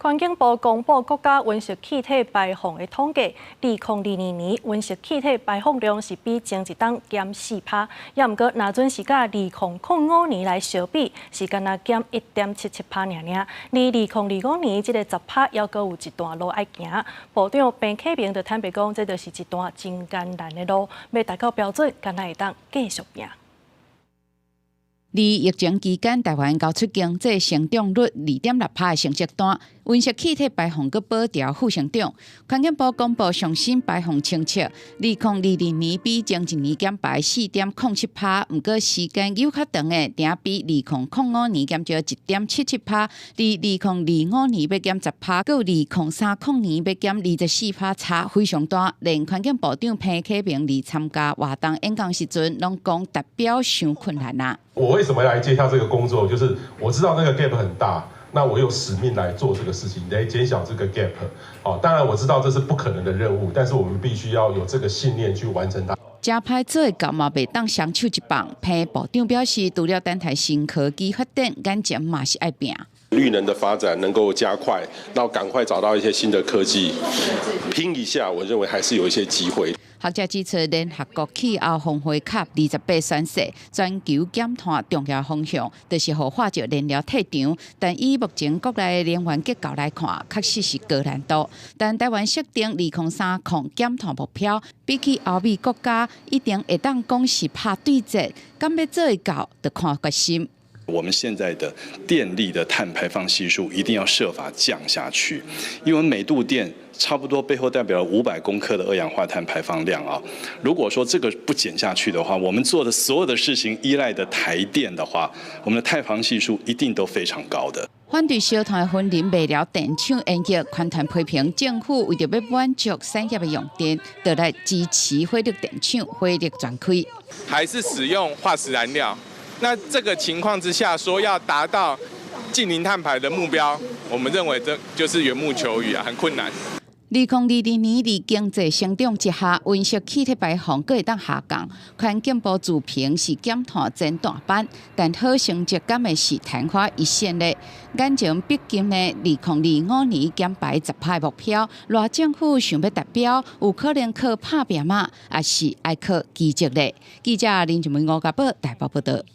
環境部公布國家溫室氣體排放的統計，2022年溫室氣體排放量是比前一冬減4%，也毋過若準是佮2005年來相比，是干焦減1.77%爾爾。離2025年這個10%猶閣有一段路愛行。部長彭啟明就坦白講，這就是一段真艱難的路，欲達到標準，敢若會當繼續拚。佇疫情期間，台灣交出經濟成長率2.6%的成績單，溫室氣體排放閣保持負成長。環境部公布上新排放清冊，2022年比前一年減排4.07%，毋過時間猶較長的，定比2005年減少1.77%，離2025年欲減10%，閣有2030年欲減24%，差非常大。連環境部長彭啟明佇參加活動演講時陣，攏講達標傷困難啊。我為什麼來接下這個工作？就是我知道那個 gap 很大，那我有使命來做這個事情，來減小這個 gap。哦，當然我知道這是不可能的任務，但是我們必須要有這個信念去完成它。誠歹做會到嘛，袂當雙手一放。彭部長表示，除了等待新科技發展，眼前嘛是愛拚。綠能的發展能夠加快，那趕快找到一些新的科技，拼一下，我認為還是有一些機會。學者指出，聯合國氣候峰會 COP 28宣示，全球減碳重要方向，就是予化石燃料退場。但以目前國內能源結構來看，確實是高難度。但台灣設定2030減碳目標，比起歐美國家，一定會當講是拍對折。敢欲做會到，就看決心。我們現在的電力的碳排放係數一定要設法降下去，因為每度電差不多背後代表了500公克的二氧化碳排放量啊。如果說這個不減下去的話，我們做的所有的事情依賴的台電的話，我們的碳排放係數一定都非常高的。反對燒炭的雲林麥寮電廠延役，環團批評政府為著欲滿足產業的用電，就來支持火力電廠火力全開，還是使用化石燃料？那這個情況之下，說要達到淨零碳排的目標，我們認為這就是緣木求魚啊，很困難。2022年，佇經濟成長之下，溫室氣體排放閣會當下降。環境部自評是減碳前段班，但好成績敢會是曇花一現咧？眼前逼近的2025年減排10%目標，賴政府想欲達標，有可能靠拍拚嗎？抑是愛靠奇蹟咧？記者林俊文、吳家寶台北報道。